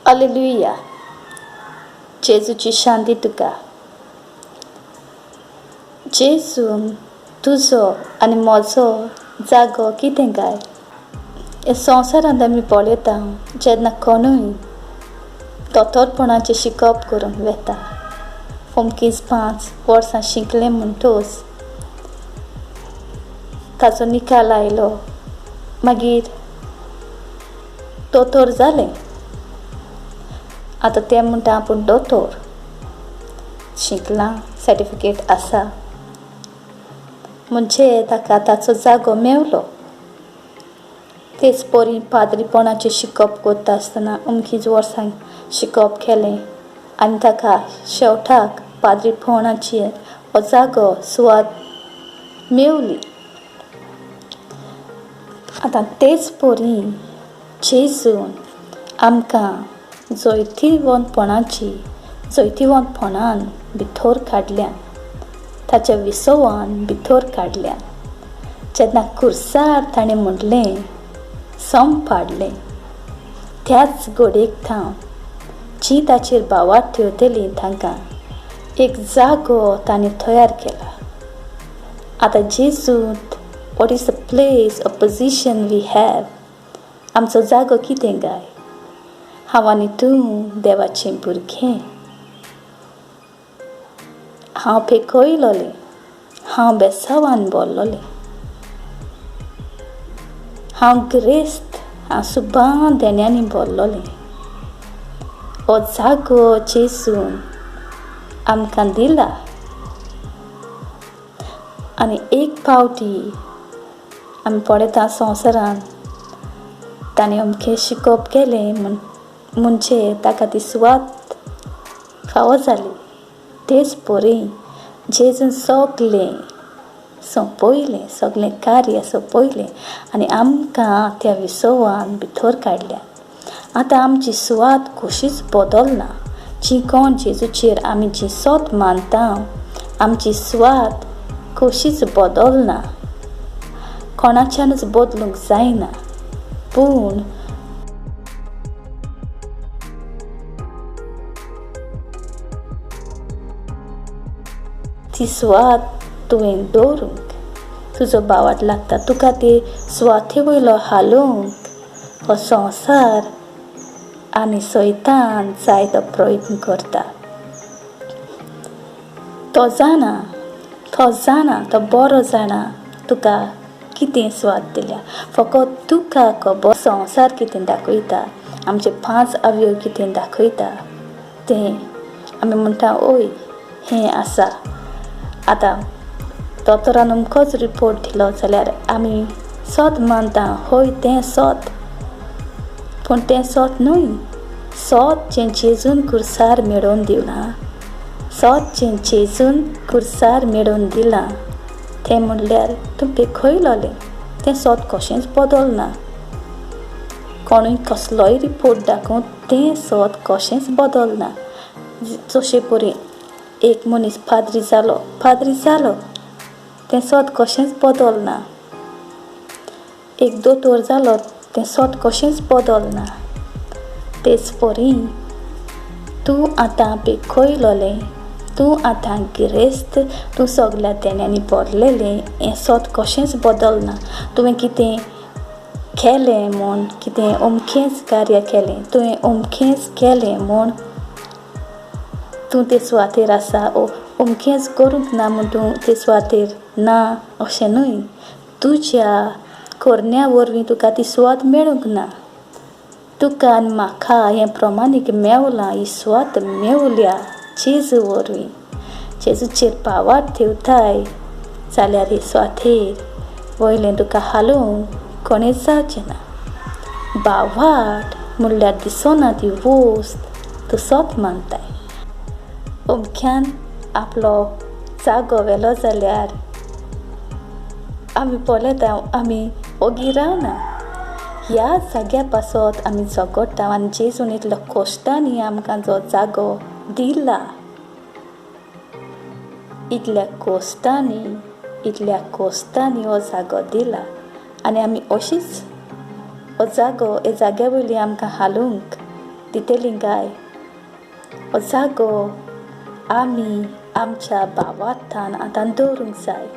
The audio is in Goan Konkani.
अलेलुया. जेजूची शांती तुका. जेजून तुजो आनी म्हजो जागो कितें काय? ह्या संवसारांत आमी पळयता, जेन्ना कोणूय दोतोरपणाचें शिकप करूंक वता, अमकीच 5 वर्सां शिकलें म्हणटच ताचो निकाल आयलो, मागीर दोतोर जालें. आतां तें म्हणटा आपूण दोतोर, शिकलां, सर्टिफिकेट आसा, म्हणजे ताका ताचो जागो मेवलो. तेच परी पाद्रीपणाचें शिकप करता आसतना अमकीच वर्सां शिकप केलें आनी ताका शेवटाक पाद्रीपणाची हो जागो सुवात मेवली. आतां तेच परी जेजून आमकां जैतिवंतपणाची जैतिवंतपणान भितर काडल्यान, ताच्या विसवान भितर काडल्यान. जेन्ना खुर्सार ताणें म्हणलें संप हाडलें, त्याच घडयेक थावन जी ताचेर भावार्थ ठेवतली तांकां एक जागो ताणें तयार केला. आतां जेजूंत what is the place a position we have? आमचो जागो कितें काय? हांव आनी तूं देवाचें भुरगें. हांव पेखयलोलें, हांव बेसावान बोल्लोलें, हांव गिरेस्त, हांव सुबां देण्यांनी बोल्लोलें. हो जागो जेजून आमकां दिला. आनी एक पावटी आमी पळयता संवसारांत ताणें अमकें शिकप केलें म्हणजे ताका ती सुवात फावो जाली. तेच परी जेजून सगलें सोंपयलें, सगलें कार्य सोंपयलें आनी आमकां त्या विसवान भितर काडल्या. आतां आमची सुवात कशीच बदलना. जी कोण जेजूचेर आमी जी सोत मानता, आमची सुवात कशीच बदलना, कोणाच्यानूच बदलूंक जायना. पूण ती सुवात तुवें दवरूंक तुजो भावार्थ लागता. तुका ते सुवाते वयलो हालोवंक हो संवसार आनी सैतान जायतो प्रयत्न करता. तो जाणा, तो जाणा, तो बरो जाणा तुका कितें सुवात दिल्या. फकत तुका खबर संवसार कितें दाखयता, आमचे 5 अवयव कितें दाखयता तें आमी म्हणटा ओय हें आसा. आतां दोतोरान अमकोच रिपोर्ट दिलो जाल्यार आमी सत मानता, हय तें सत. पूण तें सत न्हय. सत जें जेजून खुर्सार मेळोवन दिलां, सत जें जेजून खुर्सार मेळोवन दिलां तें म्हणल्यार तूं पेखयलोलें, तें सत कशेंच बदलना. कोणूय कसलोय रिपोर्ट दाखोवं तें सत कशेंच बदलना. जशे परी एक मनीस पाद्री जालो, पाद्री जालो, तें सत कशेंच बदलना. एक दोतोर जालो, तें सत कशेंच बदलना. तेच परी तूं आतां पेखयलोलें, तूं आतां गिरेस्त, तूं सगल्या देण्यांनी भरलेलें, हें सत कशेंच बदलना. तुवें कितें केलें म्हूण, कितें अमकेंच कार्य केलें, तुवें अमकेंच केलें म्हूण तूं ते सुवातेर आसा, ओ अमकेंच करूंक ना म्हूण तूं ते सुवातेर ना, अशें न्हय. तुज्या करण्या वरवीं तुका ती सुवात मेळूंक ना. तुका आनी म्हाका हें प्रमाणीक मेवलां, ही सुवात मेवल्या जेजू वरवीं. जेजूचेर भावार्थ ठेवताय जाल्यार हे सुवातेर वयलें तुका हालोवंक कोणेंच जावचें ना. भावार्थ म्हणल्यार दिसना ती वस्त तूं सत मानताय. अमक्यान आपलो जागो व्हेलो जाल्यार आमी पळयता, आमी ओगी रावना. ह्या जाग्या पासत आमी झगडटा आनी जेजून इतलो कश्टांनी आमकां जो जागो दिला, इतल्या कश्टांनी, इतल्या कश्टांनी हो जागो दिला आनी आमी अशीच हो जागो, हे जाग्या वयली आमकां हालोवंक दितलीं काय? हो जागो आमी आमच्या भावार्थान आतां दवरूंक जाय.